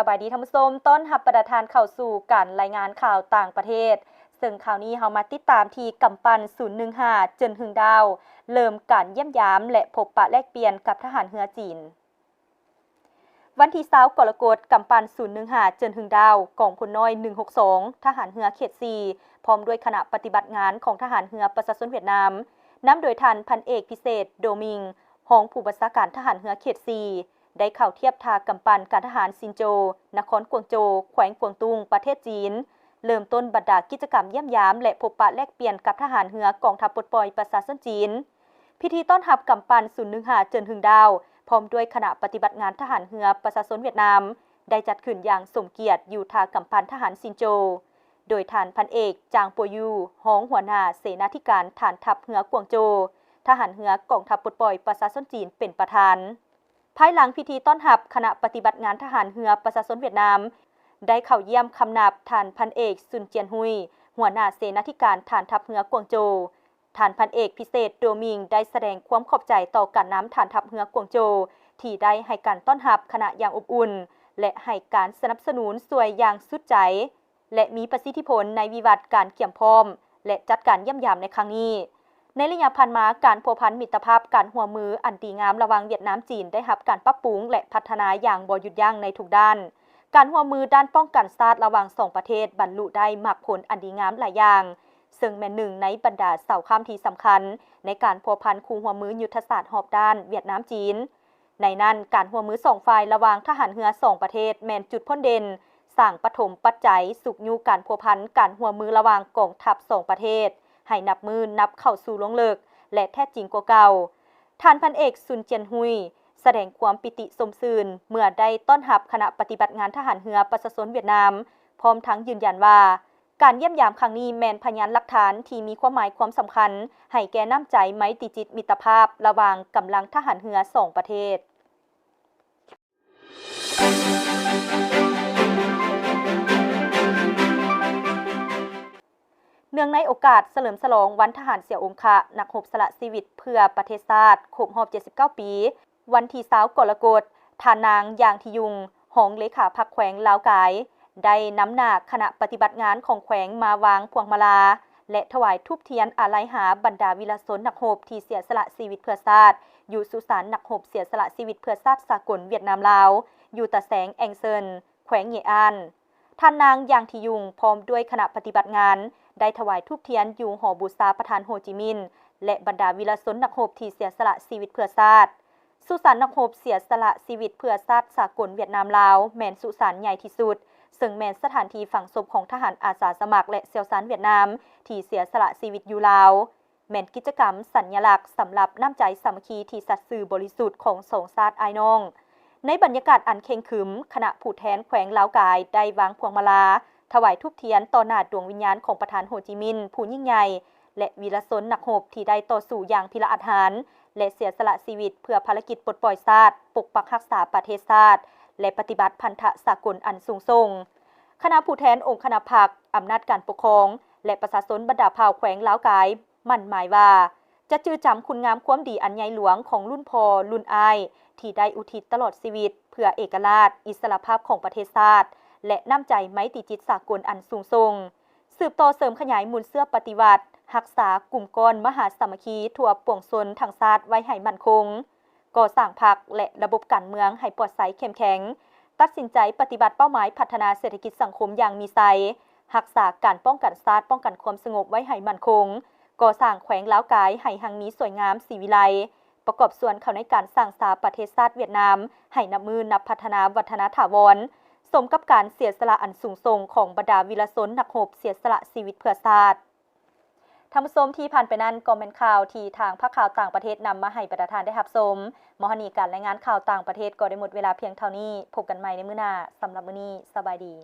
ສະບາຍດີທ່ານຜູ້ຊົມ, ຕ້ອນຮັບບັນດາທ່ານເຂົ້າສູ່ການລາຍງານຂ່າວຕ່າງປະເທດ, ເຊິ່ງຂ່າວນີ້ເຮົາມາຕິດຕາມທີ່ກຳປັ່ນສູນໜຶ່ງຫ້າ ເຈີນຮຶງດາວ ເລີ່ມການຢ້ຽມຢາມ ແລະ ພົບປະແລກປ່ຽນກັບທະຫານເຮືອຈີນ. ວັນທີຊາວ ກໍລະກົດ, ກຳປັ່ນສູນໜຶ່ງຫ້າ ເຈີນຮຶງດາວ ກອງພົນນ້ອຍໜຶ່ງຫົກສອງ ທະຫານເຮືອເຂດສີ່ ພ້ອມດ້ວຍຄະນະປະຕິບັດງານຂອງທະຫານເຮືອປະຊາຊົນຫວຽດນາມ ນຳໂດຍທ່ານພັນເອກ ພິເສດ ໂດມິງ ຮອງຜູ້ບັນຊາການທະຫານເຮືອເຂດສີ່ ໄດ້ເຂົ້າທຽບທ່າກຳປັ່ນການທະຫານຊິນໂຈ ນະຄອນກວາງໂຈ ແຂວງກວາງຕຸ້ງ ປະເທດຈີນ, ເລີ່ມຕົ້ນບັນດາກິດຈະກຳຢ້ຽມຢາມ ແລະ ພົບປະແລກປ່ຽນກັບທະຫານເຮືອກອງທັບປົດປ່ອຍປະຊາຊົນຈີນ. ພິທີຕ້ອນຮັບກຳປັ່ນສູນໜຶ່ງຫ້າ ເຈີນຮຶງດາວ ພ້ອມດ້ວຍຄະນະປະຕິບັດງານທະຫານເຮືອປະຊາຊົນຫວຽດນາມ ໄດ້ຈັດຂຶ້ນຢ່າງສົມກຽດຢູ່ທ່າກຳປັ່ນທະຫານຊິນໂຈ ໂດຍທ່ານພັນເອກ ຈາງປົວຢູ່ ຮອງຫົວໜ້າເສນາທິການຖານທັບເຮືອກວາງໂຈ ທະຫານເຮືອກອງທັບປົດປ່ອຍປະຊາຊົນຈີນ ເປັນປະທານ. ພາຍຫຼັງພິທີຕ້ອນຮັບ, ຄະນະປະຕິບັດງານທະຫານເຮືອປະຊາຊົນຫວຽດນາມ ໄດ້ເຂົ້າຢ້ຽມຄຳນັບທ່ານພັນເອກ ຊຸນ ຈຽນຮຸຍ ຫົວໜ້າເສນາທິການຖານທັບເຮືອກວາງໂຈ. ທ່ານພັນເອກ ພິເສດ ໂດມິງ ໄດ້ສະແດງຄວາມຂອບໃຈຕໍ່ການນຳຖານທັບເຮືອກວາງໂຈ ທີ່ໄດ້ໃຫ້ການຕ້ອນຮັບຄະນະຢ່າງອົບອຸ່ນ ແລະ ໃຫ້ການສະໜັບສະໜູນຊ່ວຍຢ່າງສຸດໃຈ ແລະ ມີປະສິດທິຜົນໃນວິວັດການກຽມພ້ອມ ແລະ ຈັດການຢ້ຽມຢາມໃນຄັ້ງນີ້. ໃນໄລຍະຜ່ານມາ, ການພົວພັນມິດຕະພາບການຮ່ວມມືອັນດີງາມລະຫວ່າງຫວຽດນາມ-ຈີນ ໄດ້ຮັບການປັບປຸງ ແລະ ພັດທະນາຢ່າງບໍ່ຢຸດຢັ້ງໃນທຸກດ້ານ. ການຮ່ວມມືດ້ານປ້ອງກັນຊາດລະຫວ່າງສອງປະເທດບັນລຸໄດ້ໝາກຜົນອັນດີງາມຫຼາຍຢ່າງ, ເຊິ່ງແມ່ນໜຶ່ງໃນບັນດາເສົາຄ້ຳທີ່ສຳຄັນໃນການພົວພັນຄູ່ຮ່ວມມືຍຸດທະສາດຮອບດ້ານຫວຽດນາມ-ຈີນ. ໃນນັ້ນ, ການຮ່ວມມືສອງຝ່າຍລະຫວ່າງທະຫານເຮືອສອງປະເທດແມ່ນຈຸດພົ້ນເດັ່ນ, ສ້າງປະຖົມປັດໄຈຊຸກຍູ້ການພົວພັນການຮ່ວມມືລະຫວ່າງກອງທັບສອງປະເທດ ໃຫ້ນັບມື້ນັບເຂົ້າສູ່ລົງເລິກ ແລະ ແທ້ຈິງກວ່າເກົ່າ. ທ່ານພັນເອກ ຊຸນ ຈຽນຮຸຍ ສະແດງຄວາມປີຕິຊົມຊື່ນເມື່ອໄດ້ຕ້ອນຮັບຄະນະປະຕິບັດງານທະຫານເຮືອປະຊາຊົນຫວຽດນາມ, ພ້ອມທັງຢືນຢັນວ່າ ການຢ້ຽມຢາມຄັ້ງນີ້ແມ່ນພະຍານຫຼັກຖານທີ່ມີຄວາມໝາຍຄວາມສຳຄັນໃຫ້ແກ່ນ້ຳໃຈໄມຕີຈິດມິດຕະພາບລະຫວ່າງກຳລັງທະຫານເຮືອສອງປະເທດ. ເນື່ອງໃນໂອກາດສະເຫຼີມສະຫຼອງວັນທະຫານເສຍອົງຄະ ນັກຮົບສະຫຼະຊີວິດເພື່ອປະເທດຊາດ ຄົບຮອບເຈັດສິບເກົ້າປີ, ວັນທີຊາວ ກໍລະກົດ, ທ່ານນາງ ຢາງ ທີຍຸງ ຮອງເລຂາພັກແຂວງລາວກາຍ ໄດ້ນຳໜ້າຄະນະປະຕິບັດງານຂອງແຂວງມາວາງພວງມາລາ ແລະ ຖວາຍທູບທຽນອາໄລຫາບັນດາວິລະຊົນນັກຮົບທີ່ເສຍສະຫຼະຊີວິດເພື່ອຊາດ ຢູ່ສຸສານນັກຮົບເສຍສະຫຼະຊີວິດເພື່ອຊາດສາກົນຫວຽດນາມ-ລາວ ຢູ່ຕາແສງແອງເຊີນ ແຂວງເຫງອານ. ທ່ານນາງ ຢາງ ທີຍຸງ ພ້ອມດ້ວຍຄະນະປະຕິບັດງານ ໄດ້ຖວາຍທູບທຽນຢູ່ຫໍບູຊາປະທານໂຮຈິມິນ ແລະ ບັນດາວິລະຊົນນັກຮົບທີ່ເສຍສະຫຼະຊີວິດເພື່ອຊາດ. ສຸສານນັກຮົບເສຍສະຫຼະຊີວິດເພື່ອຊາດສາກົນຫວຽດນາມ-ລາວ ແມ່ນສຸສານໃຫຍ່ທີ່ສຸດ, ເຊິ່ງແມ່ນສະຖານທີ່ຝັງສົບຂອງທະຫານອາສາສະໝັກ ແລະ ຊ່ຽວຊານຫວຽດນາມທີ່ເສຍສະຫຼະຊີວິດຢູ່ລາວ. ແມ່ນກິດຈະກຳສັນຍະລັກສຳລັບນ້ຳໃຈສາມັກຄີທີ່ສັດຊື່ບໍລິສຸດຂອງສອງຊາດອ້າຍນ້ອງ. ໃນບັນຍາກາດອັນເຄັ່ງຄຶມ, ຄະນະຜູ້ແທນແຂວງລາວກາຍໄດ້ວາງພວງມາລາ ຖວາຍທູບທຽນຕໍ່ໜ້າດວງວິນຍານຂອງປະທານໂຮຈິມິນຜູ້ຍິ່ງໃຫຍ່ ແລະ ວິລະຊົນນັກຮົບທີ່ໄດ້ຕໍ່ສູ້ຢ່າງພິລະອາດຫານ ແລະ ເສຍສະຫຼະຊີວິດເພື່ອພາລະກິດປົດປ່ອຍຊາດ, ປົກປັກຮັກສາປະເທດຊາດ ແລະ ປະຕິບັດພັນທະສາກົນອັນສູງສົ່ງ. ຄະນະຜູ້ແທນອົງຄະນະພັກ, ອຳນາດການປົກຄອງ ແລະ ປະຊາຊົນບັນດາເຜົ່າແຂວງລາວກາຍ ໝັ້ນໝາຍວ່າ ຈະຈື່ຈຳຄຸນງາມຄວາມດີອັນໃຫຍ່ຫຼວງຂອງລຸ້ນພໍ່ລຸ້ນອ້າຍ ທີ່ໄດ້ອຸທິດຕະຫຼອດຊີວິດເພື່ອເອກະລາດ, ອິດສະຫຼະພາບຂອງປະເທດຊາດ ແລະ ນ້ຳໃຈໄມຕີຈິດສາກົນອັນສູງສົ່ງ, ສືບຕໍ່ເສີມຂະຫຍາຍມູນເຊື້ອປະຕິວັດ, ຮັກສາກຸ່ມກ້ອນມະຫາສາມັກຄີທົ່ວປວງຊົນທັງຊາດໄວ້ໃຫ້ໝັ້ນຄົງ. ກໍ່ສ້າງພັກ ແລະ ລະບົບການເມືອງໃຫ້ປອດໃສເຂັ້ມແຂງ, ຕັດສິນໃຈປະຕິບັດເປົ້າໝາຍພັດທະນາເສດຖະກິດສັງຄົມຢ່າງມີໄຊ, ຮັກສາການປ້ອງກັນຊາດ, ປ້ອງກັນຄວາມສະຫງົບໄວ້ໃຫ້ໝັ້ນຄົງ, ກໍ່ສ້າງແຂວງລາວກາຍໃຫ້ຮັ່ງມີສວຍງາມສີວິໄລ, ປະກອບສ່ວນເຂົ້າໃນການສ້າງສາປະເທດຊາດຫວຽດນາມໃຫ້ນັບມື້ນັບພັດທະນາວັດທະນາຖາວອນ, ສົມກັບການເສຍສະຫຼະອັນສູງສົ່ງຂອງບັນດາວິລະຊົນນັກຮົບເສຍສະຫຼະຊີວິດເພື່ອຊາດ. ທ່ານຜູ້ຊົມທີ່ຜ່ານໄປນັ້ນກໍແມ່ນຂ່າວທີ່ທາງພາກຂ່າວຕ່າງປະເທດນຳມາໃຫ້ບັນດາທ່ານໄດ້ຮັບຊົມ. ມາຮອດນີ້ການລາຍງານຂ່າວຕ່າງປະເທດກໍໄດ້ໝົດເວລາພຽງເທົ່ານີ້. ພົບກັນໃໝ່ໃນມື້ໜ້າ. ສຳລັບມື້ນີ້, ສະບາຍດີ.